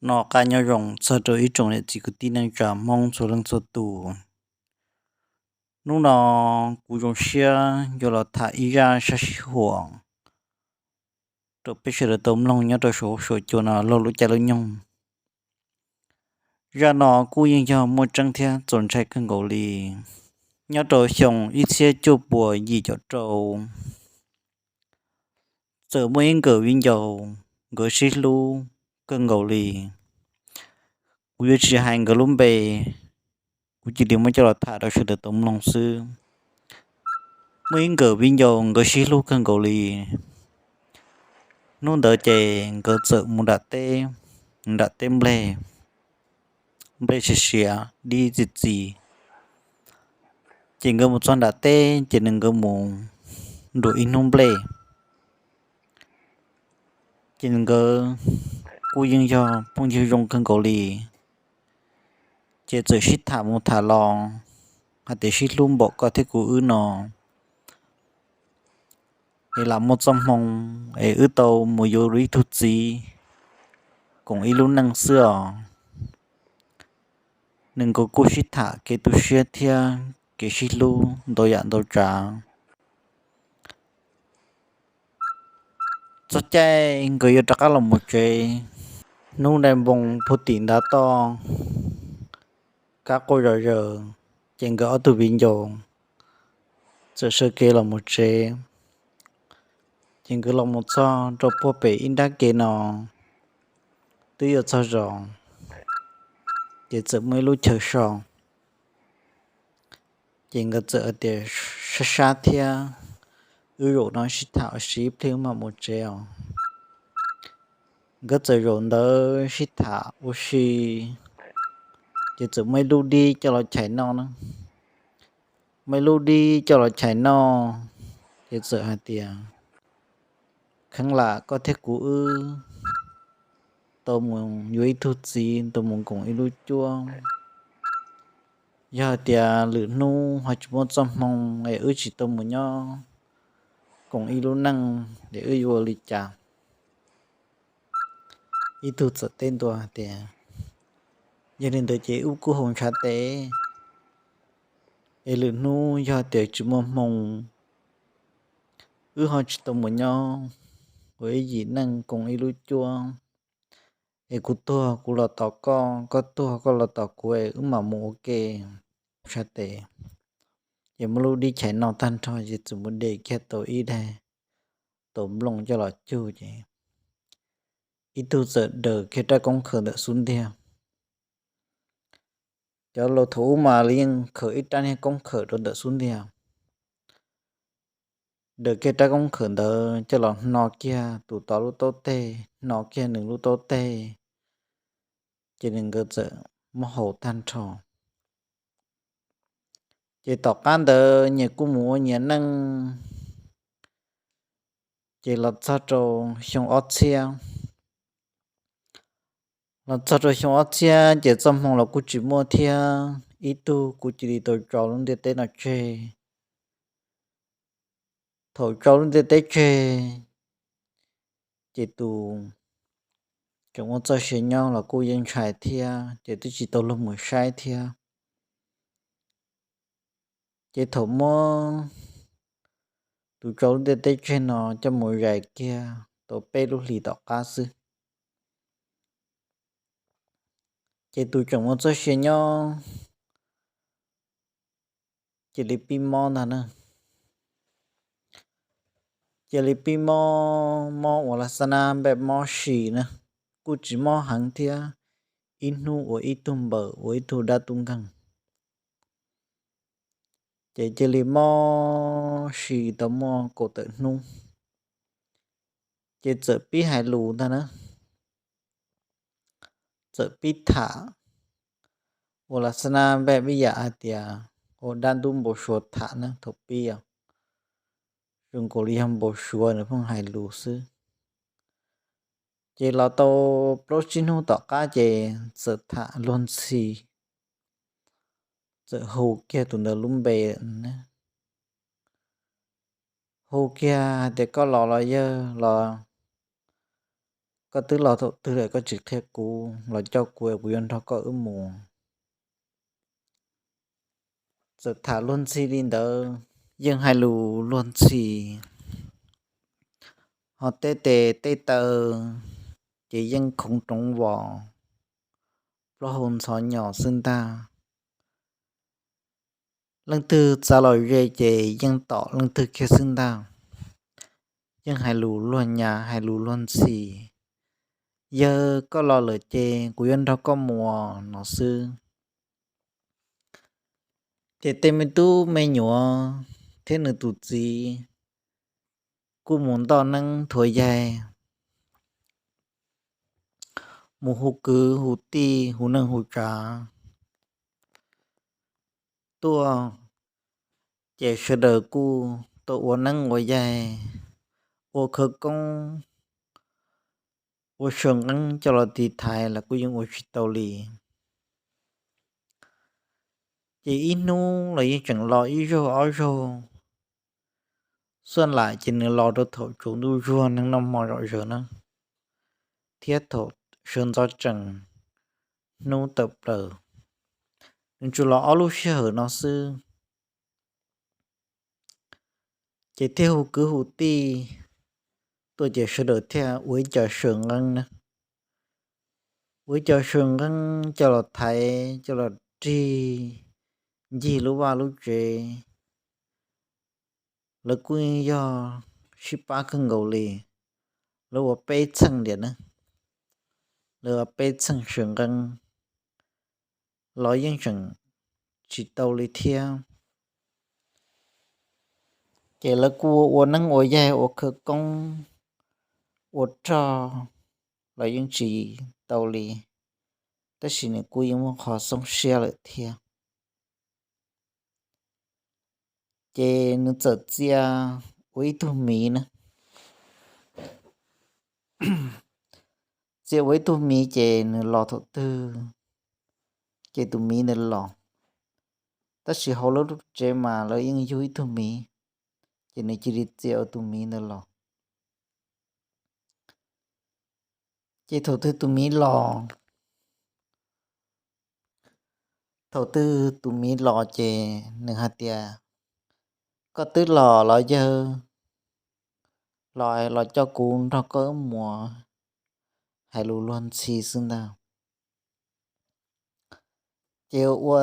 Noj qab nyob zoo txog rau ib tsoom niam txiv kwv tij neej tsa Hmoob txhua leej txhua tus. Hnub no kuv zoo siab yuav los tham ib zaj sab sib huam rau peb sawv daws tau mloog nyob rau saum huab saum cua no laug lub caij lub nyoog. Zaj no kuj yeej yog muaj tseeb thiab txaus ntshai kawg nkaus li. Nyob rau xyoo ib txhiab cuaj puas yim caum rau, txawm muaj ib nkawm viv ncaus, nkawd sib hlub kawg nkaus li. Kuv yuav tsis hais nkawd lub npe, kuv cia li muab coj los tham rau sawv daws tau mloog xwb. Muaj ib nkawm viv ncaus nkawd sib hlub kawg nkaus li. Hnub ntawd ces nkawd txawm mus nram teb, nram teb nplej, nplej siav siav dib txi txiv. Ces nkawd mus txog nram teb ces nws nkawd mus nruam ib hnub nplej. Ces nkawd kuj yeej yog phooj ywg zoo kawg nkaus li, ces txawm sib tham mus tham los hais tias sib hlub npaum koj thiab kuv wb no, es lam muaj txoj hmoo es wb tau mus yuav ib tug txiv koom ib lub neej xwb os. Nws nkawd kuj sib tham kev tu siab thiab kev sib hlub ntau yam ntau tsav. Txog caij nkawd yuav rov qab los mus tsev, hnub nai npoo puag tim ntav toj, kab quaj zom zaws, ces nkawd ob tug viv ncaus txawm sawv kev los mus tsev. Ces nkawd los mus txog rau puag pem ib nrab kev no, twb yuav txog zos, ces txawm muaj ib lub chaw so. Ces nkawd txawm hais tias, sab sab thiab, wb zaum no sib tham ua si ib pliag mam mus tsev os. Nkawd txawm zaum ntawd sib tham ua si, ces txawm muaj ib lub dib coj los chais noj na. Muaj ib lub dib coj los chais noj, ces txawm hais tias, kheev lam koj thiab kuv wb tau mus yuav ib tug txiv tau mus koom ib lub cuab. Yog hais tias lwm hnub ho tsis muaj txoj hmoo es wb tsis tau mus nyob koom ib lub neej es wb yuav ua li cas? Ib tug txawm teb ntua hais tias, yog li ntawd ces wb kuj haus ntshav tes, es lwm hnub yog tias tsis muaj hmoo, wb ho tsis tau mus nyob ua ib yim neej koom ib lub cuab, es kuv tuag kuv los tos koj, koj tuag koj los tos kuv, es wb mam mus ua ke. Ntshav tes, ces muab lub dib chais noj tag nrho ces txawm mus de kiag tau ib daig tau nplooj coj los cug ces ib tug txawm daws kiag rab koob khawm ntawm xub ntiag. Cov laus thaum ub mas li yeej khawm ib rab niag koob khawm rau ntawm xub ntiag. Daws kiag rab koob khawm ntawd coj los hno kiag tus tod lub taub teg, hno kiag nws lub taub teg, ces nws nkawd txawm muab haus tag nrho. Ces tom qab ntawd nyias kuj mus ua nyias neej, ces los txog rau xyoo ob txhiab. Los txog rau xyoo ob txhiab ces txoj hmoo los kuj tsis muaj thiab, ib tug kuj cia li tau tso lub ntiaj teb no tseg. Thaum tso lub ntiaj teb tseg, ces tus tseem muaj txoj sia nyob los kuj yeej ntshai thiab, ces twb tsis tau luag mus saib thiab. Ces thaum muab tus tso lub ntiaj teb tseg no coj mus zais kiag tau peb lub hlis tom qab xwb, ces tus tseem muaj txoj sia nyob cia li pib mob ntag na. Cia li pib mob, mob ua la xab nab npaj mob si na, kuj tsis mob heev thiab, ib hnub ua ib tug npaws ua ib tug dab tub nkeeg. Ces cia li mob si tau muaj kaum tawm hnub, ces txawm pib hais lus ntag na. Txawm pib tham, ua la xab nab npaj pib yam hais tias ua dab ntub npau suav tham na thaum pib os. Zoo nkaus li yog npau suav nws pheej hais lus xwb. Ces los tau plaub tsib hnub tom qab ces txawm tham luag ntxhi, txawm hu kiag tus ntawd lub npe, hu kiag hais tias koj los los yawg los, Koj twb los thaum twg lawm koj tsis qhia kuv los coj kuv, kuv yuav nrog koj wb mus. Txawm tham luag ntxhi li ntawd, yeej hais lus luag ntxhi, ho tej tes tej taw ces yeej khoov roov vos, plaub hau ntxhov nyos xwb ntag. Leej twg txav los ze ces yeej tom leej twg kiag xwb ntag. Yeej hais lus luag nyav hais lus luag ntxhi, yawg koj los lawm ces kuv yuav nrog koj mus no xwb. Ces tej me tub me nyuam thiab nws tus txiv kuj mus ntoj neeb thuav yaig, mus hu kwv hu tij hu neej hu tsav tuaj, ces sawv daws kuj tau ua neeb ua yaig, ua khawv koob, ua saw nqeeb coj los tiv thaiv los kuj yeej ua tsis tau li. Ces ib hnub los yeej tseem los ib zaug ob zaug. Xuaj lam ces nws los rau thaum tsaus ntuj zuag neeg noj hmo zom zaws na, thiab thaum sawv ntxov tsees hnub tawm plaws, nws tsuas los ob lub sij hawm no xwb. Ces thiaj hu kwv hu tij tuaj ces sawv daws thiaj ua ib co saw nqeeb na, ua ib co saw nqeeb coj los thaiv coj los rig ncig lub vaj lub tsev. Lawv kuj yog sib pab kawg nkaus li, lawv ua peb txheej tiam na, lawv ua peb txheej saw nqeeb los yeej tseem tsis tau li thiab. Ces lawv kuj ua neeb ua yaig ua khawv koob, ua rog los yeej tsis tau li, tab sis nws kuj yeej muaj qhov xoob siab lawm thiab. Ces nws txawm txia ua ib tug miv na, txia ua ib tug miv ces nws los thaum twg ces tus miv ntawd los. Tab sis hauv lub tsev mas lawv yeej yug ib tug miv, ces nws cia li txia ua tus miv ntawd los. Ces thaum twg tus miv los, thaum twg tus miv los ces nws hais tias, koj twb los los yawg, los los coj kuv nrog koj wb mus, hais lus luag ntxhi xwb ntag. Ces ua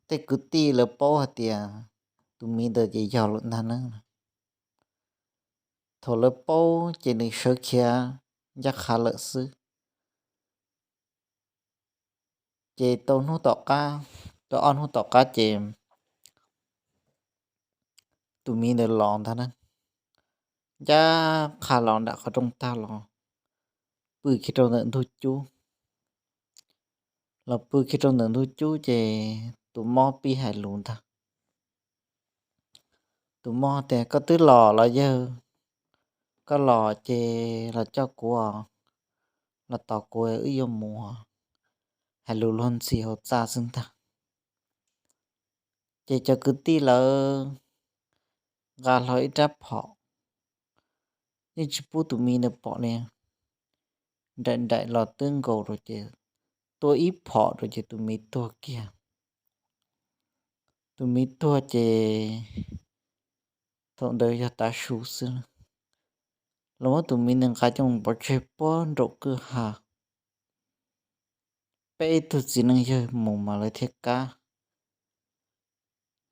tej kwv tij lawv paub hais tias tus miv ntawd ces yog lawm ntag na. Thaum lawv paub ces nws sawv khiav ncaj qha lawm xwb. Ces tau hnub tom qab, tau ob hnub tom qab ces tus miv ntawd los ntag na, ncaj qha los nram qhov rooj tag los pw kiag rau ntawm ntug cub. Los pw kiag rau ntawm ntug cub ces tus mob pib hais lus ntag. Tus mob tias, koj twb los los yawg, koj los ces los coj kuv, los tos kuv wb yuav mus, hais lus luag ntxhi hauv txaj xwb ntag. Ces cov kwv tij lawv nqa hlo ib rab phom, yeej tsis pub tus miv ntawd pom li. Nraim nraim los twb nkaus rau ces tua ib phom rau ces tus miv tuag kiag. Tus miv tuag ces thaum ntawd yog tav su xwb, los muab tus miv ntawd nqa coj mus pov tseg puag nraum kwj ha. Peb tug txiv neej yawg mus mas lawv thiaj kam,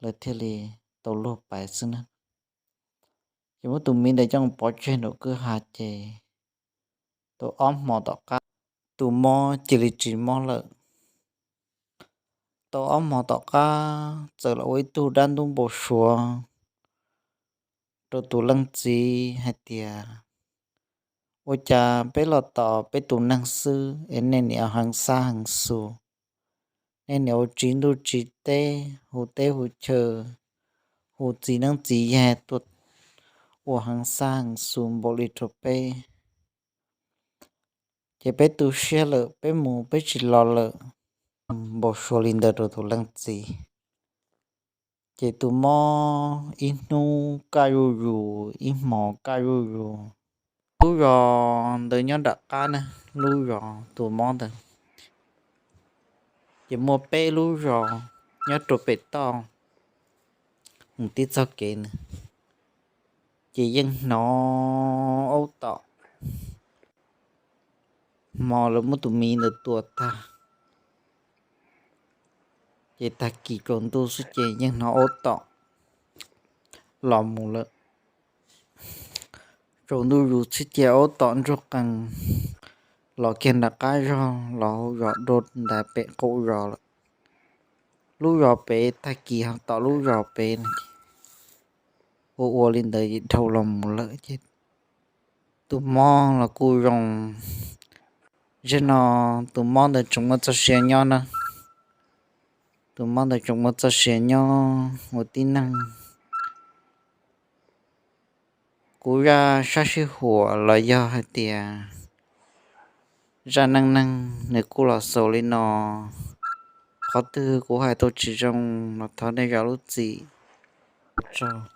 lawv thiaj li tau luag pais xwb na. Ces muab tus miv ntawd coj mus pov tseg nraum kwj ha ces tau ob hmo tom qab, tus mob cia li tsis mob lawm. Tau ob hmo tom qab txawm los ua ib tug dab ntub npau suav rau tus leej txiv hais tias, ua cas peb los tos peb tus neeg xwb es nej niam heev xab heev xus, nej niam ua tsis ntuj tsis teb, hu teb hu chaw, hu txiv neeb txiv yaig tuaj ua heev xab heev xus npaum li rau peb. Ces peb tu siab lawm, peb mus peb tsis los lawm. Npau suav li ntawd rau tus leej txiv. Ces tus mob ib hnub kaj zuj zus, ib hmos kaj zuj zus, Lub zos ntawd nyob nram qab na, lub zos tus mob ntawd, ces muaj peb lub zos nyob rau pem toj mus tib txoj kev ntawd, ces yeej hnov aub tom. Hmo lawv muab tus miv ntawd tua tag, ces tag kis tsaus ntuj xwb ces yeej hnov aub tom los mus lawm. Tsaus ntuj zus xwb ces aub tom ntsuag qees los kiag nram qab zog los hauv zos dua ntais pem qaum zos lawm. Lub zos pem tag kis ho tom lub zos pem no, ua ua li ntawd dhau los mus lawm ces tus mob los kuj zoo. Zaum no tus mob ntawd tseem muaj txoj sia nyob na. Tus mob ntawd tseem muaj txoj sia nyob ua tib neeg. Kuv zaj sab sij huam los yog hais tias zaj neej neeg nws kuj los xaus li no. Qhov twg kuv hais tau tsis zoo los thov nej zam lub txim. Ua tsaug.